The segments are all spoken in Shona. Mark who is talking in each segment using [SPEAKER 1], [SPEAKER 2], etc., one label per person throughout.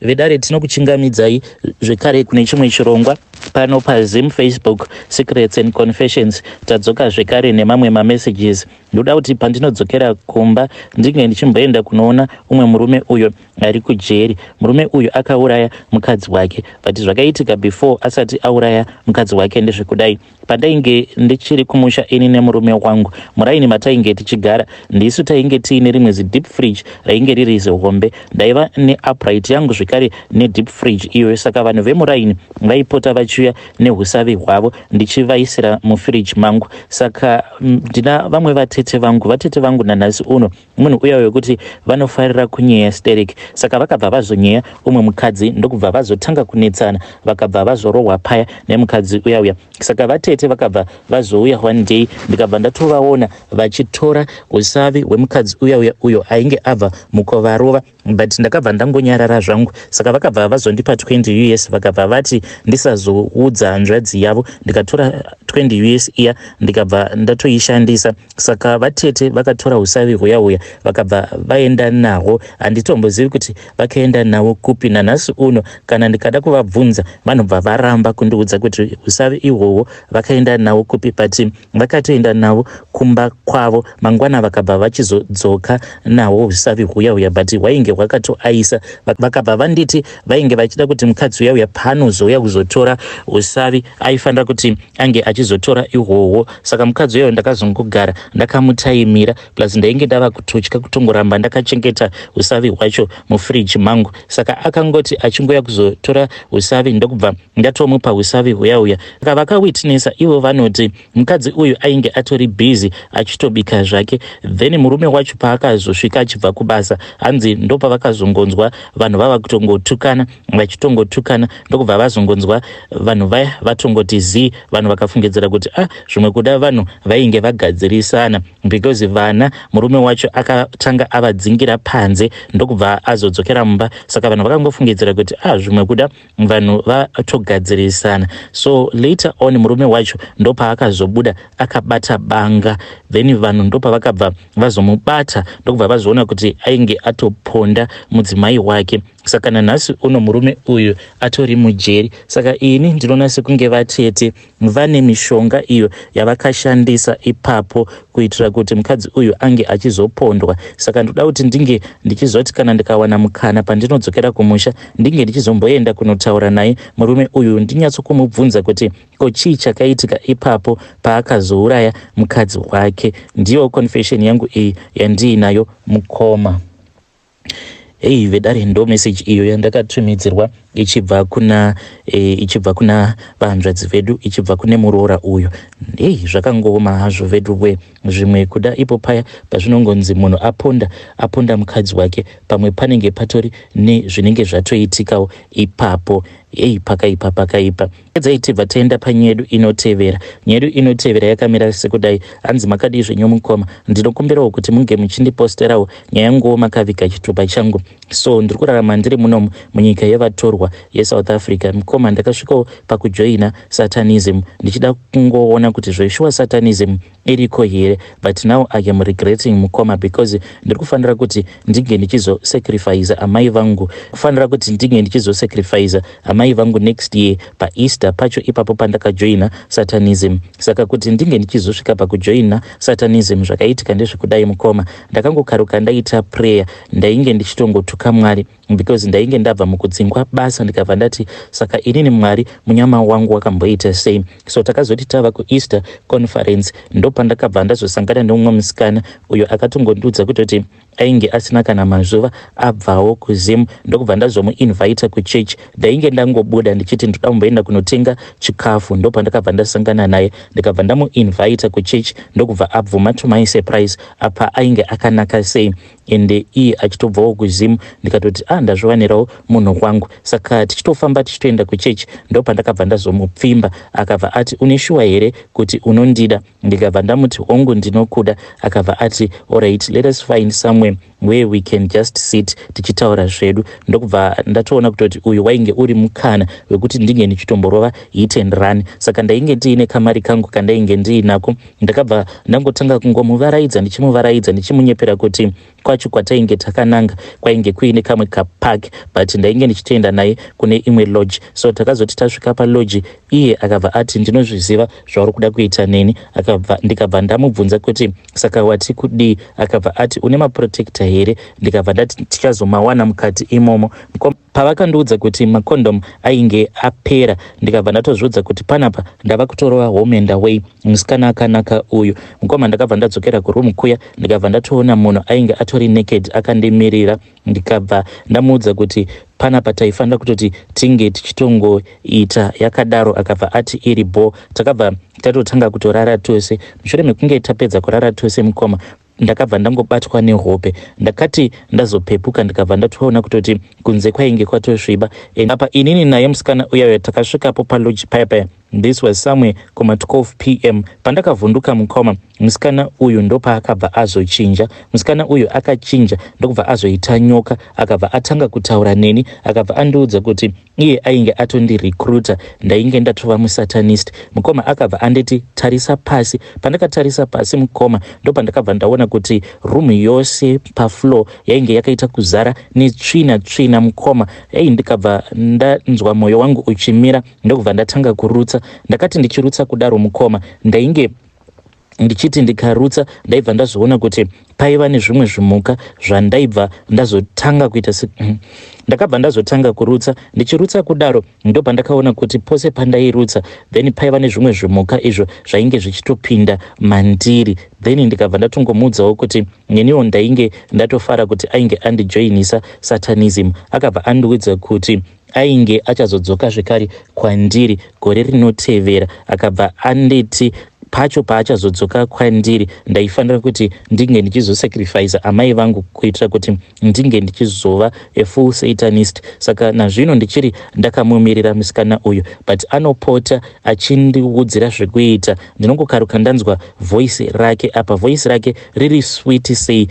[SPEAKER 1] Vedare, tinokuchingamidzai zvekare kune chimwe chirongwa pano paZim Facebook Secrets and Confessions. Tadzoka zvekare nemamwe mamessages. Ndoda kuti pandinodzokera kumba ndinge ndichimboenda kunoona umwe murume uyo ari kujeri. Murume uyu akauraya mukadzi wake, but zvakaitika before asati auraya mukadzi wake ndezvekudai. Pandainge ndichiri kumusha ini nemurume wangu, muraini matainge tichigara, ndisu tainge tiine rimwe zideep fridge rainge riri zihombe. Ndaiva neupright yangu zvekare nedeep fridge iyoyo, saka vanhu vemuraini vaipota vachiuya neusavi hwavo ndichivaisira mufridge mangu. Saka ndina vamwe vatete vangu. Vatete vangu nanhasi uno munhu uya wekuti vanofarira kunyeya sterek. Saka vakabva vazonyeya umwe mukadzi, ndokubva vazotanga kunetsana, vakabva vazorohwa paya nemukadzi uya uya. Saka vatete vakabva vazouya one day, ndikabva ndatovaona vachitora usavi hwemukadzi uya uya uyo ainge abva mukuvarova, but ndakabva ndangonyarara zvangu. Saka vakabva vazondipa 20 US, vakabva vati ndisazoudza hanzvadzi yavo. Ndikatora 20 US iya, ndikabva ndatoishandisa. Saka vatete vakatora usavi huya huya, vakabva vaenda nahwo. Handitombozivi kuti vakaenda nawo kupi. Nanhasi uno kana ndikada kuvabvunza, vanobva varamba kundiudza kuti usavi ihwohwo vakaenda nawo kupi, but vakatoenda navo kumba kwavo. Mangwana vakabva vachizodzoka nahwo usavi huya huya, but hwainge hwakatoaisa. Vakabva vanditi vainge vachida kuti mukadzi uya uya paanozouya kuzotora usavi, aifanira kuti ange achizotora ihwohwo. Saka mukadzi uyayo ndakazongogara ndakamutaimira, plus ndainge ndava kutotya kutongoramba ndakachengeta usavi hwacho mufriji mangu. Saka akangoti achingoya kuzotora usavi, ndokubva ndatomupa usavi huya uya. Saka vakawitnessa ivo vanoti mukadzi uyu ainge atori busy achitobika zvake. Then murume wacho paakazosvika achibva kubasa, hanzi ndopavakazongonzwa vanhu vava kutongotukana, vachitongotukana, ndokubva vazongonzwa vanhu vaya vatongoti zii. Vanhu vakafungidzira kuti, ah, zvimwe kuda vanhu vainge vagadzirisana, because vana murume wacho akatanga avadzingira panze, ndokubva azodzokera mumba. Saka vanhu vakangofungidzira kuti, ah, zvimwe kuda vanhu vatogadzirisana. So later on murume wacho ndopaakazobuda akabata banga, then vanhu ndopavakabva vazomubata, ndokubva vazoona kuti ainge atoponda mudzimai wake. Saka nanhasi uno murume uyu atori mujeri. Saka ini ndinoona sekunge vatete vane mishonga iyo yavakashandisa ipapo kuitira kuti mukadzi uyu ange achizopondwa. Saka ndoda kuti ndinge ndichizoti kana ndikawana mukana pandinodzokera kumusha, ndinge ndichizomboenda kunotaura naye murume uyu, ndinyatsokumubvunza kuti ko chii chakaitika ipapo paakazouraya mukadzi wake. Ndiyo confession yangu iyi yandiinayo, mukoma. Hei vedare, ndo message iyo yandakatumidzirwa ichibva kuna vanzvadzi vedu, ichibva kune muroora uyo. Hei, zvakangooma hazvo vedu we. Zvimwe kuda ipo paya pazvinongonzi munhu aponda mukadzi wake, pamwe panenge patori nezvinenge zvatoitikawo ipapo. Ei, pakaipa, pakaipa. Edzai tibva taenda panyaya yedu inotevera. Nyaya yedu inotevera yakamira sekudai. Hanzi, "Makadii zvenyu mukoma? Ndinokumbirawo kuti munge muchindiposterawo nyaya yanguwo makaviga chitupa changu. So ndiri kurarama ndiri munomu munyika yevatorwa yeSouth Africa. Mukoma, ndakasvikawo pakujoina Satanism ndichida kungoona kuti zveshuwa Satanism iriko here, but now I am regretting, mukoma, because ndiri kufanira kuti ndinge ndichizosacrifice amai vangu, kufanira kuti ndinge ndichizosacrifice amai vangu next year paEaster pacho ipapo pandakajoina Satanism. Saka kuti ndinge ndichizosvika pakujoina Satanism, zvakaitika ndezvekudai, mukoma. Ndakangokaruka ndaita prayer, ndainge ndichitongotuka Mwari because ndainge ndabva mukudzingwa basa. Ndikabva ndati, saka inini Mwari, munyama wangu wakamboita sei? So takazoti tava kuEaster conference, ndopandakabva ndazosangana neumwe musikana uyo akatongondiudza kutoti ainge asina kana mazuva abvawo kuZim, ndokubva ndazomuinvita kuchurch. Ndainge ndangobuda ndichiti ndoda kumboenda kunotenga chikafu, ndopandakabva ndasangana naye, ndikabva ndamuinvita kuchurch, ndokubva abvuma. To my surprise, apa ainge akanaka sei, ende iye achitobvawo kuZim. Ndikatoti, ah, ndazviwanirawo munhu wangu. Saka tichitofamba tichitoenda kuchechi, ndopandakabva ndazomupfimba. Akabva ati, une shuwa here kuti unondida? Ndikabva ndamuti, hongu, ndinokuda. Akabva ati, alright, let us find somewhere where we can just sit tichitaura zvedu. Ndokubva ndatoona kutoti uyu wainge uri mukana wekuti ndinge ndichitomborova hit and run. Saka ndainge ndiine kamari kangu kandainge ndiinako. Ndakabva ndangotanga kungomuvaraidza, ndichimuvaraidza, ndichimunyepera kuti Kwacho kwatainge takananga kwainge kuine kamwe kapark, but ndainge ndichitoenda naye kune imwe lodge. So takazoti tasvika palodge, iye akabva ati, "Ndinozviziva zvauri kuda kuita neni." Akabva, ndikabva ndamubvunza kuti, "Saka wati kudii?" Akabva ati, "Une maprotector here?" Ndikabva ndati, "Tichazomawana mukati imomo." Pavakandiudza kuti macondom ainge apera, ndikabva ndatozviudza kuti panapa ndava kutorova home and away. Musikana akanaka uyu, mukoma. Ndakabva ndadzokera kuroom kuya, ndikabva ndatoona munhu ainge atori naked akandimirira. Ndikabva ndamuudza kuti panapa taifanira kutoti tinge tichitongoita yakadaro. Akabva ati iri bo. Takabva tatotanga kutorara tose. Mushure mekunge tapedza kurara tose, mukoma, ndakabva ndangobatwa nehope. Ndakati ndazopepuka, ndikabva ndatoona kutoti kunze kwainge kwatosviba. Apa inini naye musikana uyayo takasvikapo palodge paya paya. This was somewhere kuma12 p.m. Pandakavhunduka, mukoma, musikana uyu ndopaakabva azochinja. Musikana uyu akachinja, ndokubva azoita nyoka. Akabva atanga kutaura neni, akabva andiudza kuti iye ainge atondirecruita, ndainge ndatova musatanist. Mukoma, akabva anditi, "Tarisa pasi." Pandakatarisa pasi, mukoma, ndopandakabva ndaona kuti room yose pafloor yainge yakaita kuzara netsvina tsvina, mukoma. Ei, ndikabva ndanzwa mwoyo wangu uchimira, ndokubva ndatanga kurutsa. Ndakati ndichirutsa kudaro, mukoma, ndainge ndichiti ndikarutsa, ndaibva ndazoona kuti paiva nezvimwe zvimuka zvandaibva ndazotanga kuita. Ndakabva ndazotanga kurutsa. Ndichirutsa kudaro, ndopandakaona kuti pose pandairutsa, then paiva nezvimwe zvimuka izvo zvainge zvichitopinda mandiri. Then ndikabva ndatongomuudzawo kuti neniwo ndainge ndatofara kuti ainge andijoinisa satanism. Akabva andiudza kuti ainge achazodzoka zvekare kwandiri gore rinotevera. Akabva anditi pacho paachazodzoka kwandiri, ndaifanira kuti ndinge ndichizosacrifica amai vangu kuitira kuti ndinge ndichizova a full satanist. Saka nazvino ndichiri ndakamumirira musikana uyu, but anopota achindiudzira zvekuita. Ndinongokaruka ndanzwa voice rake. Apa voice rake riri sweet sei!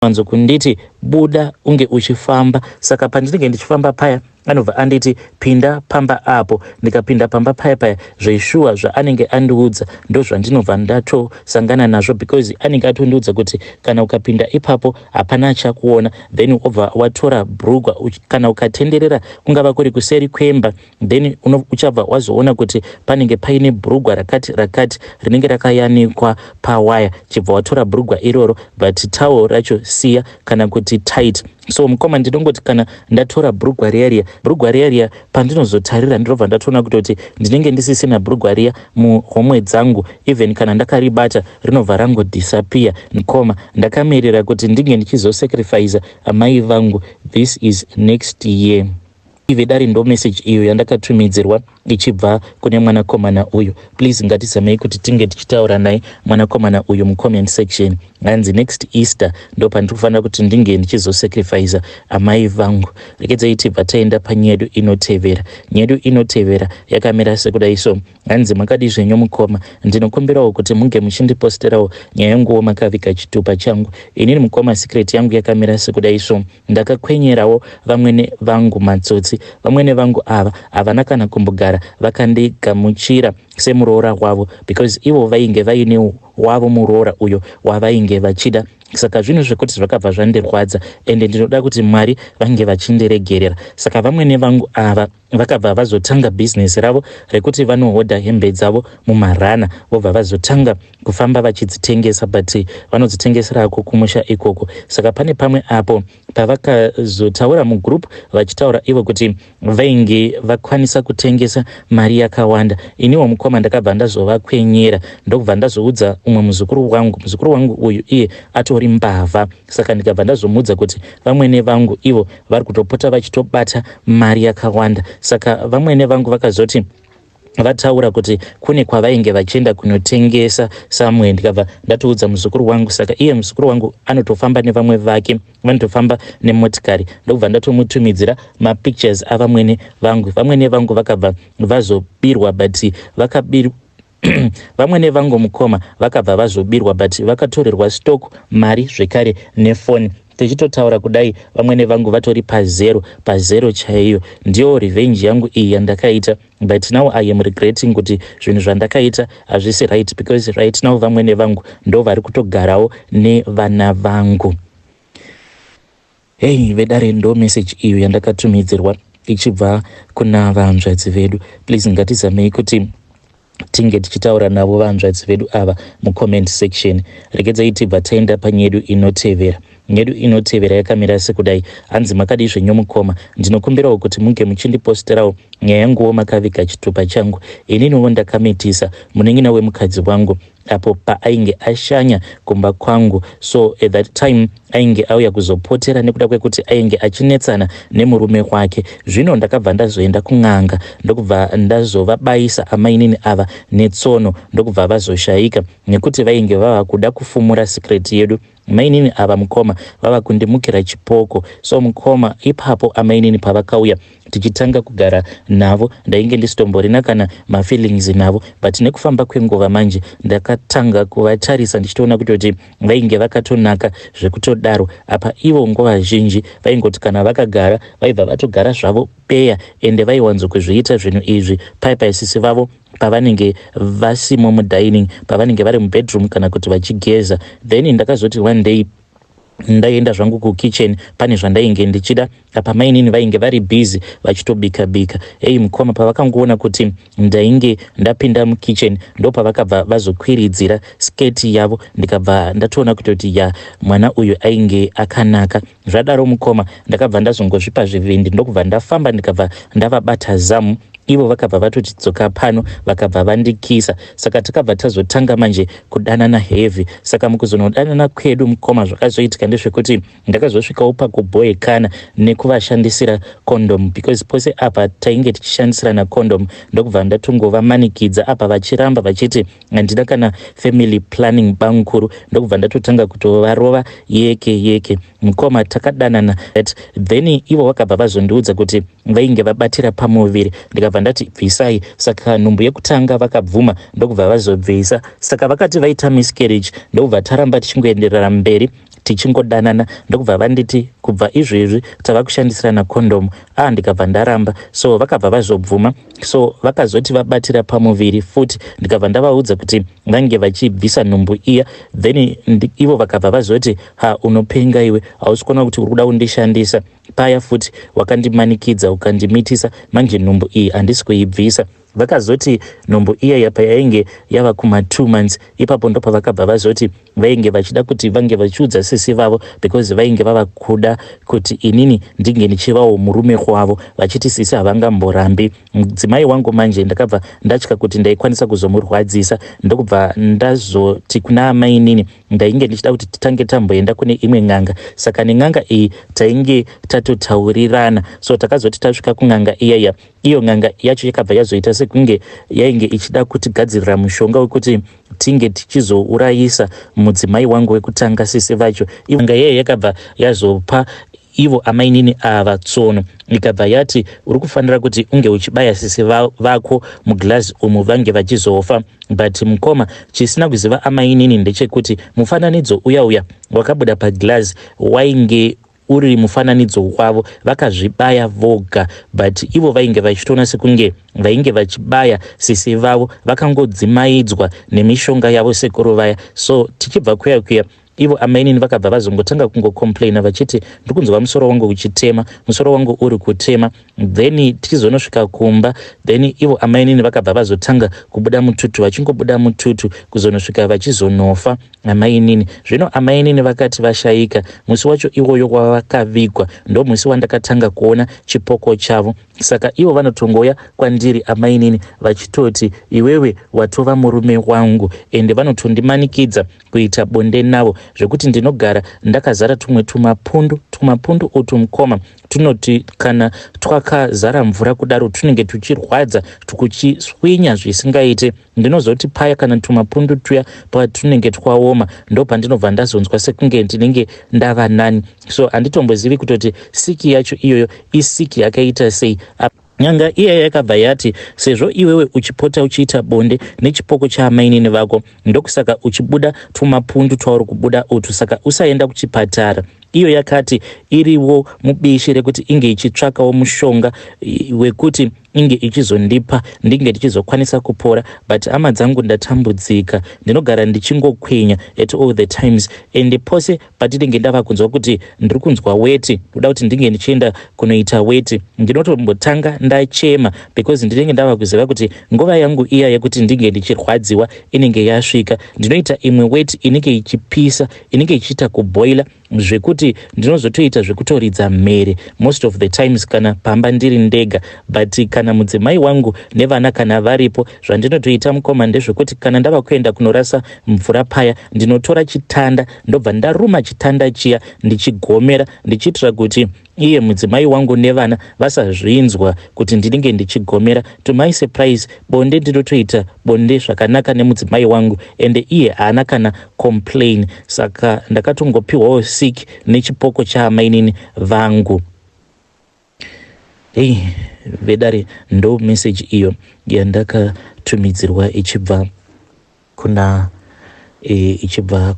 [SPEAKER 1] Wanzo kunditi, "Buda unge uchifamba." Saka pandinenge ndichifamba paya, anobva anditi, "Pinda pamba apo." Ndikapinda pamba paya paya, zveshuwa zvaanenge andiudza ndo zvandinobva ndatosangana nazvo, because anenge atondiudza kuti kana ukapinda ipapo hapana achakuona, then obva watora bhurugwa. Kana ukatenderera, kungava kuri kuseri kwemba, then uchabva wazoona kuti panenge paine bhurugwa rakati rakati rinenge rakayanikwa pawaya. Chibva watora bhurugwa iroro, but towel racho siya kana kuti tight. So mukoma, ndinongoti kana ndatora bhurugwa riya riya, bhurugwa riya riya, pandinozotarira, ndinobva ndatoona kutoti ndinenge ndisisina bhurugwa riya muhomwe dzangu. Even kana ndakaribata, rinobva rangodisappear. Mukoma, ndakamirira kuti ndinge ndichizosacrifica amai vangu. This is next year. Ivedare, ndo message iyo yandakatumidzirwa ichibva kune mwanakomana uyu. Please, ngatizamei kuti tinge tichitaura naye mwanakomana uyu mucomment section. Hanzi next Easter ndo pandiri kufanira kuti ndinge ndichizosacrifica amai vangu. Rekedzai tibva taenda panyedu inotevera. Nyedu inotevera yakamira sekudai so. Hanzi, "Makadi zvenyu, mukoma? Ndinokumbirawo kuti munge muchindiposterawo nyaya yanguwo makaviga chitupa changu. Inini, mukoma, secret yangu yakamira sekudai so. Ndakakwenyerawo vamwene vangu matsotsi. Vamwene vangu ava havana kana kumbogara vakandigamuchira semuroora wavo, because ivo vainge vaine wavo muroora uyo wavainge vachida. Saka zvinhu zvekuti zvakabva zvandirwadza, ende ndinoda kuti Mwari vange vachindiregerera. Saka vamwene vangu ava vakabva vazotanga bhizinesi ravo rekuti vanohodha hembe dzavo mumarana, vobva vazotanga kufamba vachidzitengesa, but vanodzitengeserako kumusha ikoko. Saka pane pamwe apo pavakazotaura mugroup, vachitaura ivo kuti vainge vakwanisa kutengesa mari yakawanda. Iniwo, mukoma, ndakabva ndazovakwenyera, ndokubva ndazoudza umwe muzukuru wangu. Muzukuru wangu uyu iye atori mbavha, saka ndikabva ndazomuudza kuti vamwene vangu ivo vari kutopota vachitobata mari yakawanda. Saka vamwene vangu vakazoti vataura kuti kune kwavainge vachienda kunotengesa samwe, ndikabva ndatoudza muzukuru wangu. Saka iye muzukuru wangu anotofamba nevamwe vake, vanotofamba nemotikari, ndokubva ndatomutumidzira mapictures avamwene vangu. Vamwene vangu vakabva vazobirwa, but vakabirwa vamwene vangu, mukoma, vakabva vazobirwa, but vakatorerwa stock, mari zvekare nefoni. Tichitotaura kudai, vamwene vangu vatori pazero, pazero chaiyo. Ndiyo revenge yangu iyi yandakaita, but now I am regretting kuti zvinhu zvandakaita hazvisi right, because right now vamwene vangu ndo vari kutogarawo nevana vangu." Hei vedare, ndo message iyo yandakatumidzirwa ichibva kuna vanzvadzi vedu. Please, ngatizamei kuti tinge tichitaura navo vanzvadzi vedu ava mucomment section. Regedzai tibva taenda panyedu inotevera. Nyedu inotevera yakamira sekudai. Hanzi, "Makadii zvenyu mukoma? Ndinokumbirawo kuti munge muchindiposterawo nyaya yanguwo makaviga chitupa changu. Ininiwo ndakamitisa munin'ina wemukadzi wangu apo paainge ashanya kumba kwangu. So at that time ainge auya kuzopotera nekuda kwekuti ainge achinetsana nemurume wake. Zvino ndakabva ndazoenda kun'anga, ndokubva ndazovabayisa amainini ava netsono, ndokubva vazoshayika nekuti vainge vava kuda kufumura secret yedu. Mainini ava, mukoma, vava kundimukira chipoko. So mukoma, ipapo amainini pavakauya tichitanga kugara navo, ndainge ndisitomborina kana mafeelings navo, but nekufamba kwenguva manje ndakatanga kuvatarisa ndichitoona kutoti vainge vakatonaka zvekutodaro. Apa ivo nguva zhinji vaingoti kana vakagara, vaibva vatogara zvavo beya, ende vaiwanzokuzviita zvinhu izvi pai paisisi vavo pavanenge vasimo mudining, pavanenge vari mubedroom kana kuti vachigeza. Then ndakazoti one day ndaenda zvangu kukitchen, pane zvandainge ndichida. Apa mainini vainge vari busy vachitobika bika. Ei mukoma, pavakangoona kuti ndainge ndapinda mukitchen, ndo pavakabva vazokwiridzira sketi yavo, ndikabva ndatoona kutoti ya, mwana uyu ainge akanaka. Zvadaro mukoma, ndakabva ndazongozvipa zvivindi, ndokubva ndafamba, ndikabva ndavabata zamu. Ivo vakabva vatoti, 'Dzoka pano.' Vakabva vandikisa. Saka takabva tazotanga manje kudanana heavy. Saka mukuzonodanana kwedu mukoma, zvakazoitika ndezvekuti ndakazosvikawo pakubhoekana nekuvashandisira condom, because pose apa tainge tichishandisirana condom. Ndokubva ndatongovamanikidza, apa vachiramba vachiti, 'Handina kana family planning, bamukuru.' Ndokubva ndatotanga kutovarova yeke yeke. Mukoma, takadanana, then ivo vakabva vazondiudza kuti vainge vabatira pamuviri. Ndikabva ndati, 'Bvisai.' Saka nhumbu yekutanga vakabvuma, ndokubva vazobvisa. Saka vakati vaita miscarriage, ndokubva taramba tichingoenderera mberi tichingodanana. Ndokubva vanditi, 'Kubva izvezvi tava kushandisirana condom.' A, ndikabva ndaramba. So vakabva vazobvuma. So vakazoti vabatira pamuviri futi, ndikabva ndavaudza kuti vange vachibvisa nhumbu iya. Then ivo vakabva vazoti, 'Ha, unopenga iwe, hausi kuona kuti uri kuda kundishandisa? Paya futi wakandimanikidza ukandimitisa, manje nhumbu iyi handisi kuibvisa.' Vakazoti nhumbu iya payainge yava kuma2 months, ipapo ndopavakabva vazoti vainge vachida kuti vange vachiudza sisi vavo, because vainge vava kuda kuti inini ndinge ndichivawo murume wavo, vachiti sisi havangamborambi mudzimai wangu. Manje ndakabva ndatya kuti ndaikwanisa kuzomurwadzisa, ndokubva ndazoti kuna amainini ndainge ndichida kuti titange tamboenda kune imwe n'anga. Saka nen'anga iyi tainge tatotaurirana. So takazoti tasvika kun'anga iyaya, iyo n'anga yacho yakabva yazoita sekunge yainge ichida kutigadzirira mushonga wekuti tinge tichizourayisa mudzimai wangu wekutanga, sisi vacho. N'anga iyaya yakabva yazopa ivo amainini ava tsono, ikabva yati, 'Uri kufanira kuti unge uchibaya sisi vako muglazi umu, vange vachizofa.' But mukoma, chisina kuziva amainini ndechekuti mufananidzo uya uya wakabuda paglazi wainge uri mufananidzo wavo vakazvibaya voga, but ivo vainge vachitoona sekunge vainge vachibaya sisi vavo. Vakangodzimaidzwa nemishonga yavo sekuru vaya. So tichibva kuya kuya, ivo amainini vakabva vazongotanga kungocomplaina vachiti, 'Ndiri kunzwa musoro wangu uchitema, musoro wangu uri kutema.' Then tichizonosvika kumba, then ivo amainini vakabva vazotanga kubuda mututu, vachingobuda mututu kuzonosvika vachizonofa amainini. Zvino amainini vakati vashayika, musi wacho iwoyo wavakavigwa ndo musi wandakatanga kuona chipoko chavo. Saka ivo vanotongoya kwandiri amainini vachitoti, 'Iwewe watova murume wangu,' ende vanotondimanikidza kuita bonde navo, zvekuti ndinogara ndakazara tumwe tumapundu. Tumapundu utu mukoma, tunoti kana twakazara mvura kudaro, tunenge tuchirwadza, tukuchiswinya zvisingaite. Ndinozoti paya kana tumapundu tuya patunenge twaoma, ndo pandinobva ndazonzwa sekunge ndinenge ndava nani. So handitombozivi kutoti siki yacho iyoyo isiki yakaita sei. Nyanga iya yakabva yati, 'Sezvo iwewe uchipota uchiita bonde nechipoko chaamainini vako, ndokusaka uchibuda tumapundu twauri kubuda utu. Saka usaenda kuchipatara.' Iyo yakati iriwo mubishi rekuti inge ichitsvakawo mushonga wekuti Inge ichizondipa ndinge ndichizokwanisa kupora, but hama dzangu, ndatambudzika. Ndinogara ndichingokwenya at all the times, and pose patinenge ndava kunzwa kuti ndiri kunzwa weti, ndoda kuti ndinge ndichienda kunoita weti, ndinotombotanga ndachema because ndinenge ndava kuziva kuti nguva yangu iya yekuti ndinge ndichirwadziwa inenge yasvika. Ndinoita imwe weti inenge ichipisa, inenge ichiita kuboila, zvekuti ndinozotoita zvekutoridza mhere most of the times kana pamba ndiri ndega. But kana mudzimai wangu nevana kana varipo, zvandinotoita, mukoma, ndezvekuti kana ndava kuenda kunorasa mvura paya, ndinotora chitanda, ndobva ndaruma chitanda chiya ndichigomera, ndichiitira kuti iye mudzimai wangu nevana vasazvinzwa kuti ndinenge ndichigomera. To my surprise, bonde ndinotoita bonde zvakanaka nemudzimai wangu, ende iye haana kana complain. Saka ndakatongopiwawo sick nechipoko chaamainini vangu. Hei vedare, ndo message iyo yandakatumidzirwa ichibva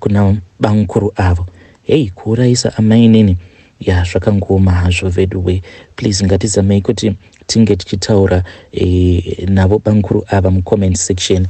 [SPEAKER 1] kuna bamukuru avo. Hei, kuurayisa amainini, ya, zvakangooma hazvo veduwe. Please, ngatizamei kuti tinge tichitaura navo bamukuru ava mucomment section.